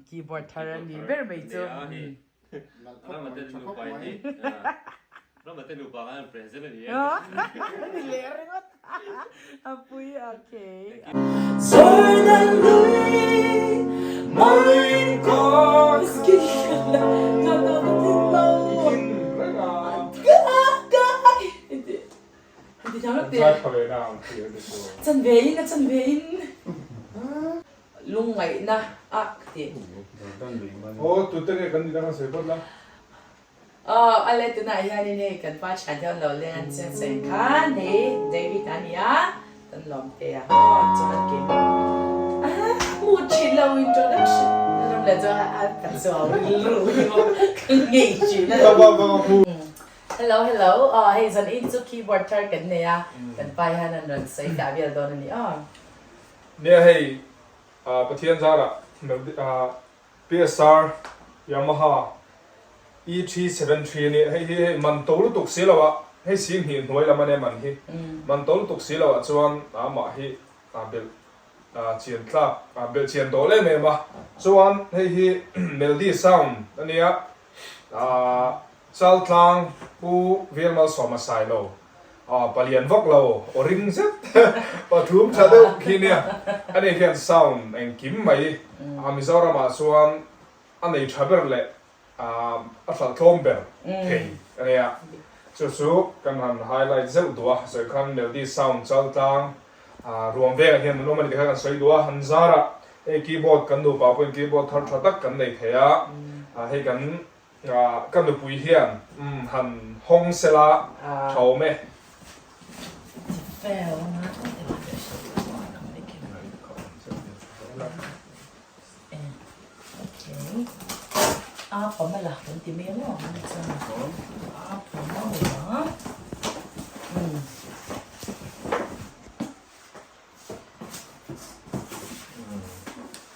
Keyboard thar a ni ber mai chu. Ramate nupa in ni. Ramate nupa khan present a ni e. Ni leh ringawt. A pui okay. Jordan lui main course ki ka ta ka tin lo. Chanve in a chanve in lungngaihna a ka ti. Aw tute nge kan nihna khan sawi phawt la. Aw a le tunah hianin hei kan pa thian hian lo leng an chiang seng khan hei David a nia kan lawm te a aw chuan keimah hmu thin lo introduction lam leh chuan a ka chuau rilru hi maw ka ngei thin a. Hello hello aw hei zan in chu keyboard thar kan nei a kan pa hian an rawn sawi tah vel dawn a ni aw. Nia hei Pathian zarah PSR Yamaha E373 a nia hei hi hei man to lutuk si lo ah hei sing hnih hnuai lam a nia man hi man to lutuk si lo ah chuan amah hi belh chian tlak belh chian dawl em em a chuan hei hi Melody sound a nia Chaltlang Pu Velmalsawma Sailo palian vak lo aw ring zet pathum tha deuh khi nia ani hian sound engkim mai a Mizoramah chuan a nei tha ber leh a hralh tlawm ber thei a nia chu chu kan han highlight zeuh duh a sawi khan Melody sound Chaltlang ruam vengah hian an awm a ni tikhan kan sawi duh a han zarah hei keyboard kan nupa pawhin keyboard thar tha tak kan nei thei a hei kan Ka nupui hian han hawng sela tha awm e.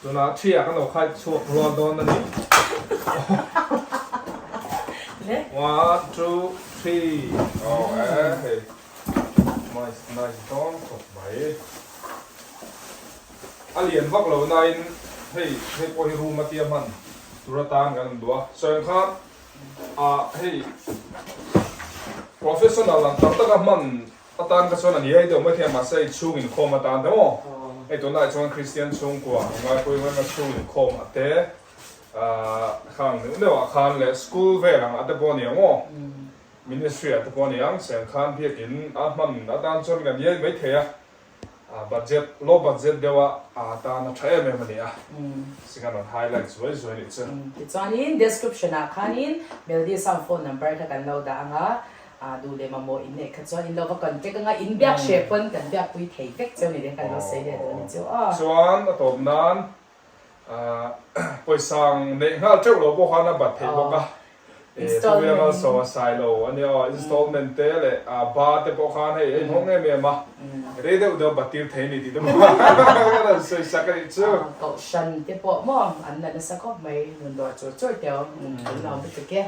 Tunah ṭhiah kan lo khai chhuak rual dawn a ni. One, two, three. Aw e hei. Nice, nice dawn khawp mai. A lian vak lo nain hei hei pawh hi room a tia hman tur atan kan rawn duh a. Sawi ang khan ah hei professional ang tak taka hman Atan kha chuan a ni ai deuh mai thei a, mahse hei chhung inkhawm atan te maw? Hei tunah chuan Kristian chhungkua ang ngaipui mai mai chhung inkhawm a te khang neuh neuh ah khan leh school vel ang a te pawh a ni ang aw, ministry ah te pawh a ni ang, seng khan biakin a hman atan chuan kan iai mai thei a. Budget, low budget deuh a a tan a tha em em a ni a, sing a rawn highlight zuai zuai nih chu. Tichuanin description ah khanin Melody Sound phone number kha kan lo dah ang a, duh leh mamawh in neih kha chuan in lo va contact ang a, in biak hreh pawn kan biakpui thei vek cheu ni leh kan lo sawi leh dawn a ni chu aw. Chuan a tawp nan Pawisa neih nghal teuh lo pawh khan a bat theih bawk a, Pu Malsawm a sai lo a nia aw, installment te leh ba te pawh khan hei a inhawng em em a, rei deuh deuh bat tir thei a ni tih te pawh ka rawn sawi sak a nih chu. Kohhran te pawh maw an la nasa khawp mai, nun dawr chur chur teu an lo awm lutuk e.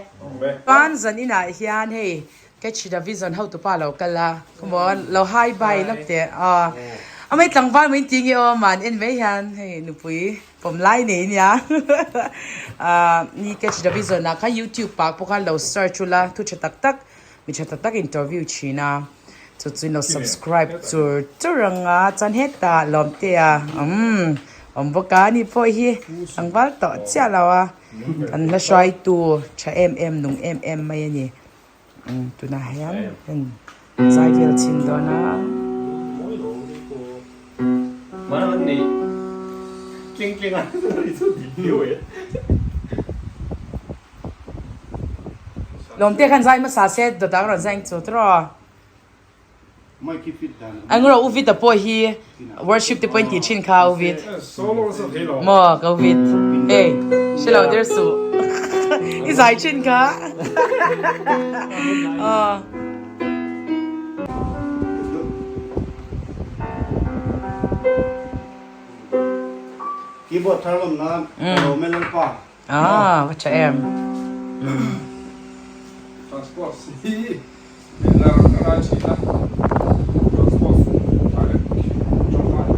Chuan zaninah hian hei Catch the vision hotupa lo kal a, come on, lo hi bye lawk teh aw. A mai tlangval mai inti nge aw man en mai hian hei nupui pawm lai nei nia. Ah ni catch the vision ah kha youtube ah pawh khan lo search ula thu tha tak tak mi tha tak tak interview thin a chu chu in lo subscribe chur chur ang a chuan hetah lawmtea umm awm bawk a ani pawh hi tlangval tawh chiah lo a kan hla hruaitu tha em em nung em em mai a ni. Tunah hian heng zai vel chhin dawn a. Lawmte khan zai hmasa se dawtah ka rawn zai ang chu tiraw. Engro u Vita pawh hi worship te pawh in tih thin kha u Vit. Maw ka u Vit. Hey, hre lo der suh. I zai thin kha. Aw. Keyboard thar lawm nan ka lo melh pa. Ah, va tha em. Transport hi lar a ngai thin a, transport direct tangkai.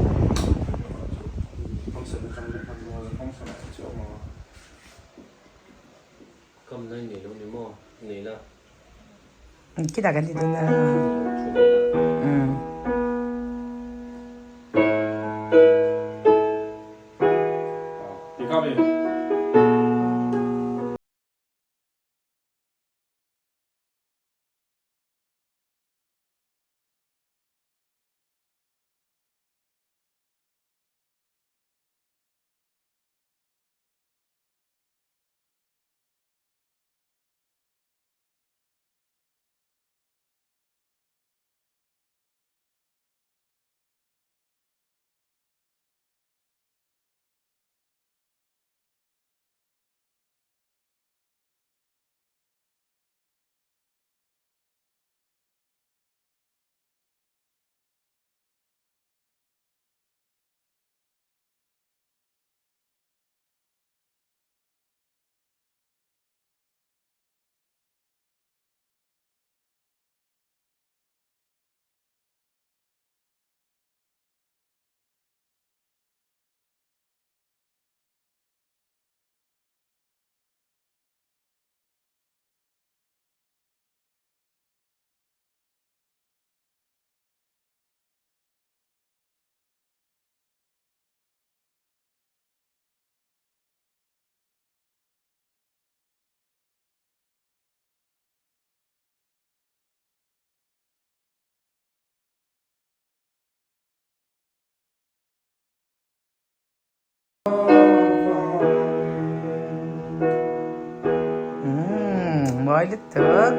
Kam na nei lo ni maw? Nei la. Kinah kan ti dawn a. Mawi lutuk.